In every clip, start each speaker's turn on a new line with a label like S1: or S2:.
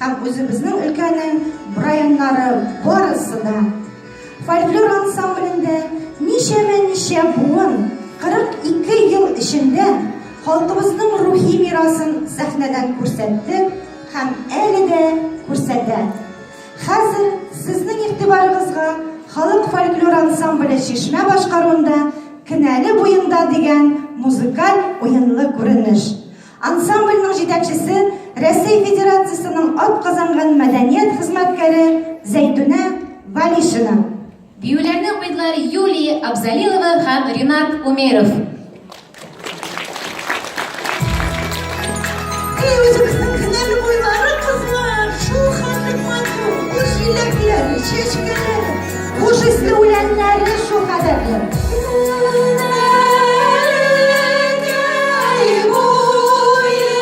S1: һәм үзебезнең өлкәнең районнары барысы да. Фольклор ансамблендә ничәмә-ничә буын 42 ел эчендә халкыбызның рухи мирасын сәхнәдән күрсәтте һәм әле дә күрсәтә. Хәзер сезнең игътибарыгызга халык фольклор ансамбле Чишмә башкаруында Кенәле буенда дигән музыкаль уенлы күренеш. Ансамбльнең җитәкчесе Рәсәй Федерациясенең атказанган мәдәният хезмәткәре Зәйтүнә Валишина.
S2: Биюләрне куйдылар Юлия Абзалилова һәм Ринат Умеров.
S3: Эй, үзебезнең Кенәле буйлары, кызлар, шул хәтле матур, бу җиләкләре, чәчкәләре,
S1: хуш исле үләннәре шул кадәрле.
S3: Кенәлекәй буе,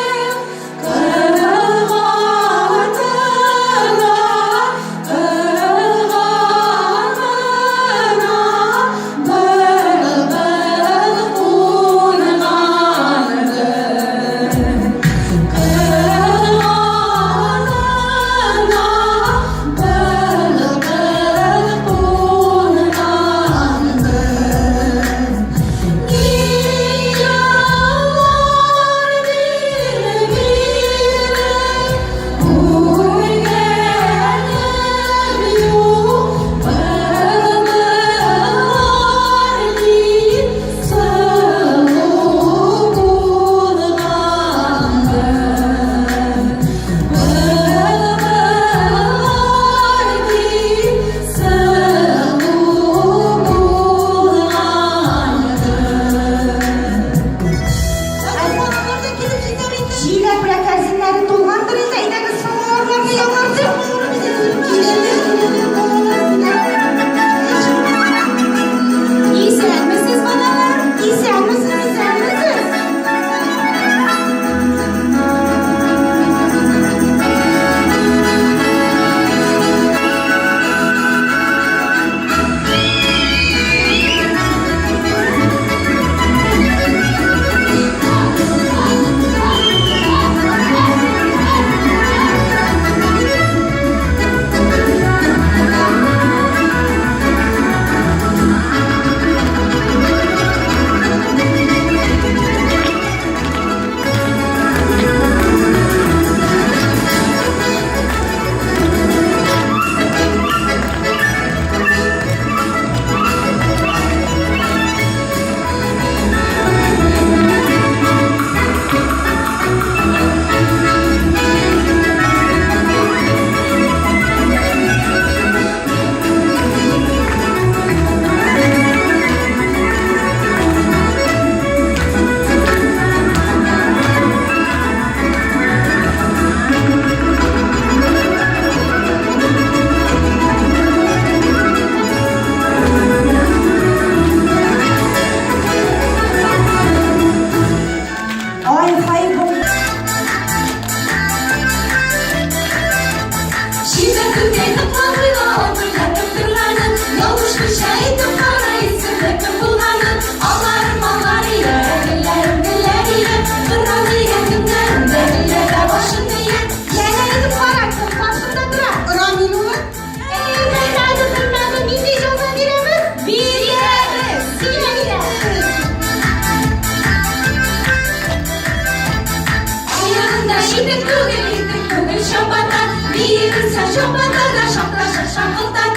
S3: кылгатына, кылгатына, былбыл кунгандыр. Кылгатына, былбыл кунгандыр. Ни яллар бирмиләр, Күргәнем юк, былбыллар бик сылу булгандыр. Былбыллар бик сылу булгандыр.
S1: Балалар да килеп җитәр инде. Җиләк белән кәрзиннәре тулгандыр инде. Әйдәгез, самавырларны яңартыйк. Исәнмесез, балалар? Исәнмесез, исәнмесез. Ай-хай бу.
S3: Чибәр түтәй тыпламыйла, гөрләтеп торганын, Ялгышмыйча әйтеп кара, исеме кем булганын. Алларым аллар ия, гөлләрем гөлләр ия, Кырау дигән көннәрендә гөлләргә башын ия.
S1: Янә әйтеп кара, кем каршында тора? Рамил улы. Эй, белмәде, белмәде, нинди җәза бирәбез? Бирәбез! Бирәбез!
S3: Аягында итек түгел, итек түгел, чабата, Биегенсә чабата да шакта шакылтата.